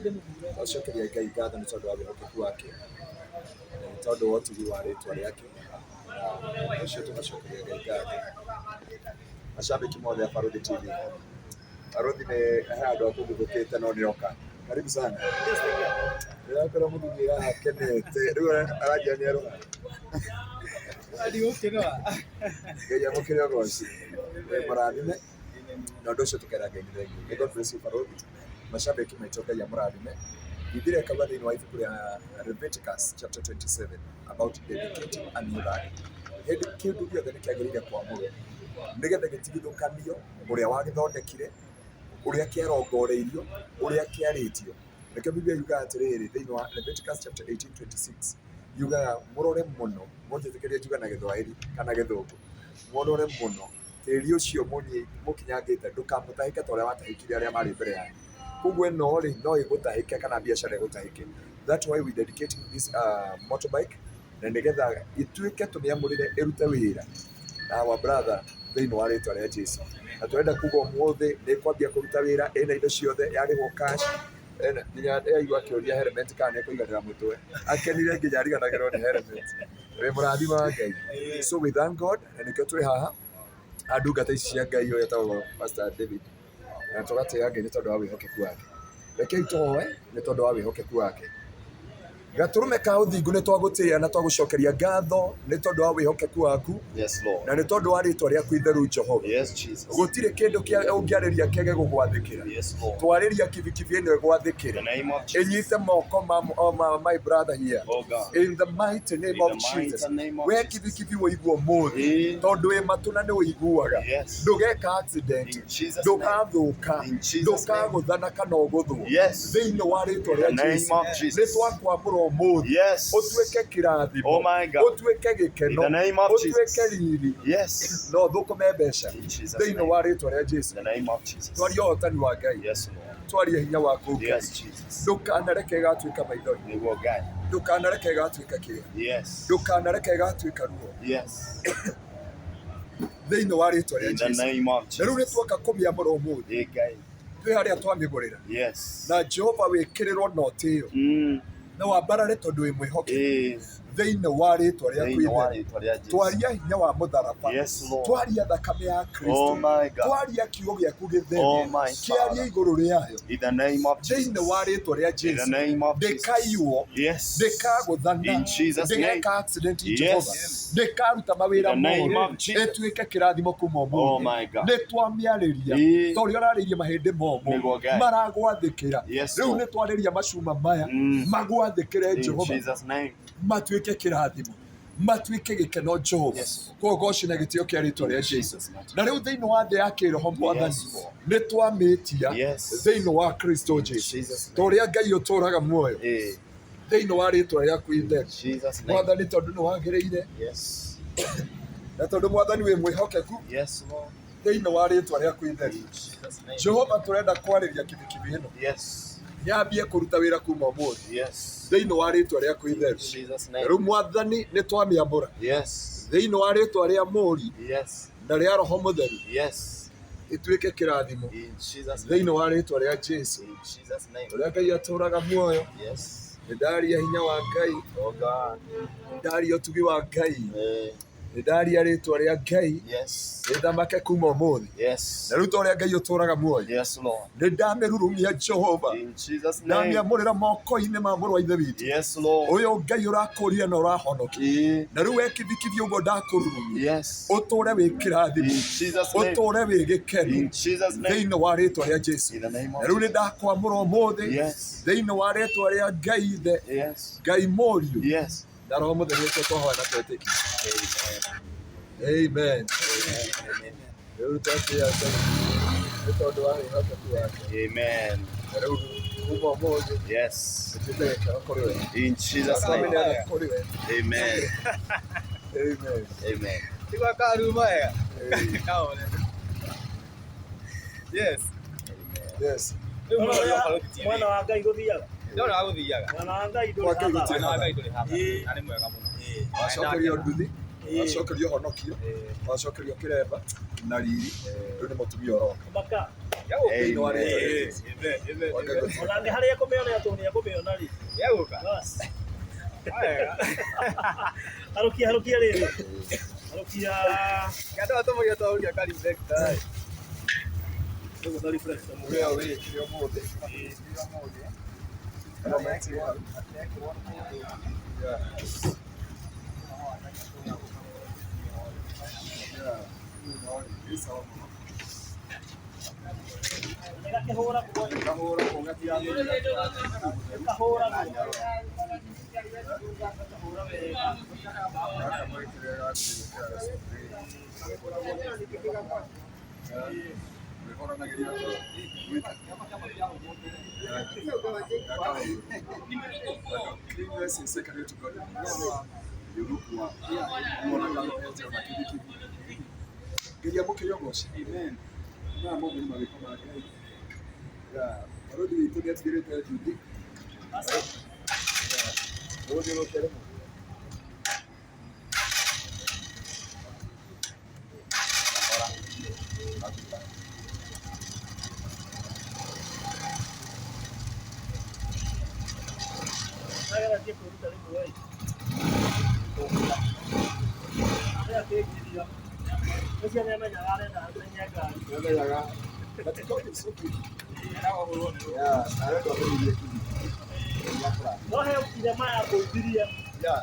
Twacokeria Ngai ngatho nĩ tondũ wa wĩhokeku wake, na nĩ tondũ wa ũtugi wa rĩtwa rĩake, na ũcio tũgacokeria Ngai ngatho. Macambĩki mothe a Barũthi TV, Barũthi nĩ he handũ akũguthũkĩte no nĩ oka. Karibu sana. Ndĩrakora mũthuri haha akenete, rĩu aranjĩra nĩ erũha. Ngai amũkĩre ũgoci. Wĩ mũrathime. Na ũndũ ũcio tũkera Ngai nĩ thengiũ. May God bless you Barũthi. Macambĩki maitũ Ngai amũrathime. Bibilia ĩkauga thĩinĩ wa ibuku rĩa Leviticus chapter 27 about dedicating a new land. Hĩndĩ kĩndũ gĩothe nĩ kĩagĩrĩire kwamũrwo nĩgetha gĩtigithũkanio ũrĩa wagĩthondekire, ũrĩa kĩarongoreirio, ũrĩa kĩarĩtio. Nĩkĩo Bibilia yugaga atĩrĩrĩ thĩinĩ wa Leviticus chapter 18 26 yugaga mũrore mũno, mũnjĩtĩkĩrie njuge na Gĩthwaĩri kana Gĩthũngũ, mũrore mũno tĩri ũcio mũkinyangĩte ndũkamũtahĩke ta ũrĩa watahĩkire arĩa marĩ mbere yanyu. Koguo ĩno rĩ no ĩgũtahĩke kana biacara ĩgũtahĩke. That's why we dedicating this motorbike na nĩgetha ĩtuĩke tũmĩamũrĩre ĩrute wĩra na our brother thĩinĩ wa rĩtwa rĩa Jesu. Na tũrenda kuga ũmũthĩ nĩ ĩkwambia kũruta wĩra ĩna indo ciothe yarĩhwo cash nginya ndĩraigua akĩũria helmet kana nĩ ĩkũiganĩra mũtwe. Akenire nginya ariganagĩrwo nĩ helmet. Wĩ mũrathime wa Ngai. So we thank God na nĩkĩo twĩ haha na ndungata ici cia Ngai ũyũ etagwo Pastor David na tũgatĩĩa Ngai nĩ tondũ wa wĩhokeku wake. Rekei tũhoe nĩ tondũ wa wĩhokeku wake. Gatũrũme ka ũthingu nĩ twagũtĩĩa na twagũcokeria ngatho nĩ tondũ wa wĩhokeku waku Yes, Lord. na nĩ tondũ wa rĩtwa rĩaku itheru Jehova. Yes, Jesus. Gũtirĩ kĩndũ kĩa ũngĩarĩria kĩage gũgwathĩkĩra. Yes, Lord. Twarĩria kibikibi ĩno In ĩgwathĩkĩre. the name of Jesus. Ĩnyite moko ma, ma my brother here. Oh God. In the mighty name In of the mighty Jesus. name of We Jesus. kibikibi wĩigua ũmũthĩ Eh. tondũ wĩ matũ na nĩ ũiguaga. Yes. Ndũgeka accident. In Jesus' name. Ndũgathũka. In Jesus' name. Ndũkagũthana kana ũgũthwo. Yes. Thĩinĩ wa rĩtwa In rĩa the name Jesu. of Nĩ Jesus. twakwamũra ũmũthĩ. Yes. Ũtuĩke kĩrathimo. Oh my God. Ũtuĩke gĩkeno. In the name of Ũtuĩke Jesus. riri. Yes. Na ũthũkũme mbeca. In Jesus' Thĩinĩ name. wa rĩtwa rĩa Jesu. In the name of Jesus. Twaria ũhotani wa Ngai. Yes, Lord. Twaria hinya waku Ngai. Yes, Jesus. Ndũkanareke ĩgatuĩka maithori. Nĩguo Ngai. Ndũkanareke ĩgatuĩka kĩeha. Yes. Ndũkanareke ĩgatuĩka ruo. Yes. Thĩinĩ wa rĩtwa rĩa In the Jesu. name of Na rĩu nĩ Jesus. tuoka kũmĩamũra ũmũthĩ. Ĩ Ngai. Twĩ harĩa twamĩgũrĩra. Yes. Na Jehova wĩkĩrĩrwo na ũtĩo. Na wambarare tondũ wĩ mwĩhokeku. Ĩ. Thĩinĩ wa rĩtwa rĩaku Thĩinĩ wa itheru. rĩtwa rĩa Jesu. Twaria hinya wa mũtharaba. Yes, Lord. Twaria thakame ya Oh Kristo. my God. Twaria kiugo gĩaku gĩtheru. Oh my Kĩarie Father. igũrũ rĩayo. In the name of Thĩinĩ Jesus. wa rĩtwa rĩa In the Jesu. name of Jesus. Ndĩkaiywo. Yes. Ndĩkagũthana. In Jesus' name. Ndĩgeka accident Jehova. Yes. Ndĩkaruta mawĩra In the name moru. of Jesus. Ĩtuĩke kĩrathimo kuma Oh ũmũthĩ. my God. Nĩ twamĩarĩria. Ĩ. Ta ũrĩa ũrarĩirie mahĩndĩ momũ. Nĩguo Ngai. Maragwathĩkĩra. Yes, Rĩu Lord. nĩ twarĩria macuma maya. Magwathĩkĩre In Jehova. Jesus' name. Matuĩke kĩrathimo. Matuĩke gĩkeno Jehova. Yes. Koguo na gĩtĩo kĩa rĩtwa rĩa Jesu. Jesus' mighty Na rĩu thĩinĩ wa thĩ ya kĩroho mwathani Yes, Lord. nĩ twamĩtia Yes. thĩinĩ wa Kristo Jesu. Jesus' Ta name. ũrĩa Ngai ũtũũraga muoyo Ĩ. thĩinĩ wa rĩtwa rĩaku itheru. Jesus' name. Mwathani tondũ nĩ wagĩrĩire Yes. na tondũ mwathani wĩ mwĩhokeku Yes, Lord. thĩinĩ wa rĩtwa rĩaku itheru. In Jesus' name. Jehova tũrenda kwarĩria kibikibi ĩno Yes. yambie kũruta wĩra kuma ũmũthĩ Yes. thĩinĩ wa rĩtwa rĩaku In itheru. Jesus' Na name. rĩu mwathani nĩ twamĩamũra Yes. thĩinĩ wa rĩtwa rĩa mũri Yes. na rĩa roho mũtheru Yes. ĩtuĩke kĩrathimo In Jesus' name. thĩinĩ wa rĩtwa rĩa Jesu. In Jesus' name. Ũrĩa Ngai atũũraga muoyo Yes. nĩ ndaria hinya wa Ngai, Oh God. ndaria ũtugi wa Ngai, Eh, nĩ ndaria rĩtwa rĩa Ngai Yes. rĩthamake kuma ũmũthĩ. Yes. Na rĩu ta ũrĩa Ngai ũtũũraga muoyo Yes, Lord. nĩ ndamĩrurumia Jehova, In Jesus' name. ndamĩamũrĩra moko-inĩ ma mũrũ wa ithe witũ Yes, Lord. ũyũ Ngai ũrakũrire na ũrahonokia. Eh, Na rĩu we kibikibi ũguo ndakũrurumia Yes. ũtũũre wĩ kĩrathimo, In Jesus' name. ũtũũre wĩ gĩkeno In Jesus' name. thĩinĩ wa rĩtwa rĩa Jesu. In the name Na of rĩu nĩ Jesus. ndakwamũra ũmũthĩ Yes. thĩinĩ wa rĩtwa rĩa Ngai ithe, Yes. Ngai mũriũ Yes. na roho mũtheru ũcio twahoya na twetĩkia. Amen. Amen. Amen. Rĩu twatĩĩa Ngai nĩ tondũ wa wĩhokeku wake. Amen. Na rĩu kuma ũmũthĩ Yes. ĩtuĩke gĩkeno kũrĩ we. In Jesus' name. Twamĩneana kũrĩ we. Amen. Amen. Amen. Tigwa karuma wega. Amen. Kaone. Yes. Yes. Rĩu mũno ũrĩa Barũthi TV. Mwena wa Ngai gũthiaga. Ndona wa gũthiaga. Mwena wa Ngai ndũrĩ Kwa Ngai hathara. gũtirĩ Mwena wa Ngai ndũrĩ hathara. Ĩĩ. Na nĩ mwega mũno. Wacokerio nduthi. Wacokerio honokio, wacokerio kĩremba na riri, rĩu nĩ mũtumia ũroka. Maka. Thĩinĩ wa rĩtwa rĩa Jesũ. Wa Ngai. Ona nĩ harĩa ekũmĩona tondũ nĩ ekũmĩona rĩ. Bas. Harukia harukia rĩrĩ. Harukia. Nĩguo reflector. Ũrĩa wĩkire ũmũthĩ. Helmet ĩ hau. Yeah. Yeah. Ĩ sawa mũno. Nĩgakĩhũragwo. Kahũragwo gatigathũria. Kahũragwo. Kahũra wega. Gaka mwĩkĩre gagũgĩkĩra gacumbĩ. Wĩhoranagĩria gwĩka. Cleanliness is secondary to godliness. You look one. Uona kalũmete ona kibikibi. Ngeria mũkĩre ũgoce. Amen. Maya mothe nĩ mawĩko ma Ngai. Yeah. Barũthi witũ nĩ atigĩrĩte Judy. Ũgũthiũrũrũke rĩmwe. Nageratie kwĩruta rĩmwe ĩ. Nĩ akĩngiria. Ũcio nĩ amenyaga arenda amenye ngari. Nĩamenyaga. But God is so good. Yeah, arenda ũmenyithie kibikibi. No he irema yangũithirie Yeah.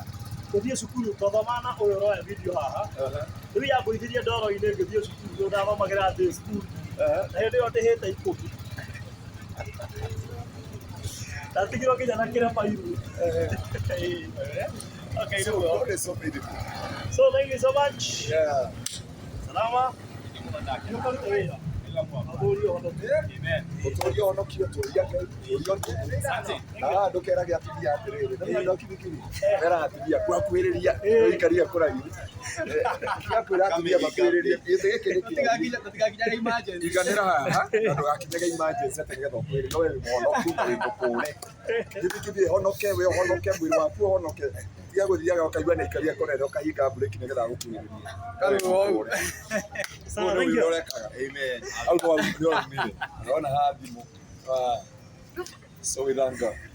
gũthiĩ cukuru twathoma na ũyũ ũroya video haha. Rĩu yangũithirie ndoro-inĩ ngĩthiĩ cukuru rĩu ndathomagĩra day school. Na hĩndĩ ĩyo ndĩhĩte 10. Ndatigirwo nginya na kĩrema iru. Okay, So rĩu. God is so beautiful. So thank you so much. Yeah. Salama. Nĩũkarute wĩra. Athuri ũhonokie. Ũtũũrie ũhonokio, tũũria Ngai, tũũria ũthingu. Na ndũkerage atumia atĩrĩrĩ, nĩ mwenda kibikibi, meraga atumia kwakuhĩrĩria, ũikarie kũraihu. Tiga kwĩra atumia makuhĩrĩrie, gĩtĩ gĩkĩ nĩ kĩraihu. Iganĩra haha, na ndũgakinyage emergency atĩ nĩgetha ũkuhĩrĩrie, no we wĩ mũhonoku na wĩ mũkũũre. Kibikibi ĩhonoke, we ũhonoke, mwĩrĩ waku ũhonoke. Tiga gũthiaga ũkaigua nĩ aikaria kũnene ũkahinga mburĩki nĩgetha agũkuhĩrĩrie. Wĩ mũkũũre. Sawa, Ũguo thank nĩguo you. ũrekaga. Amen. Hau nĩwaumire. Ũrona haha thimũ. Ah. So we thank God.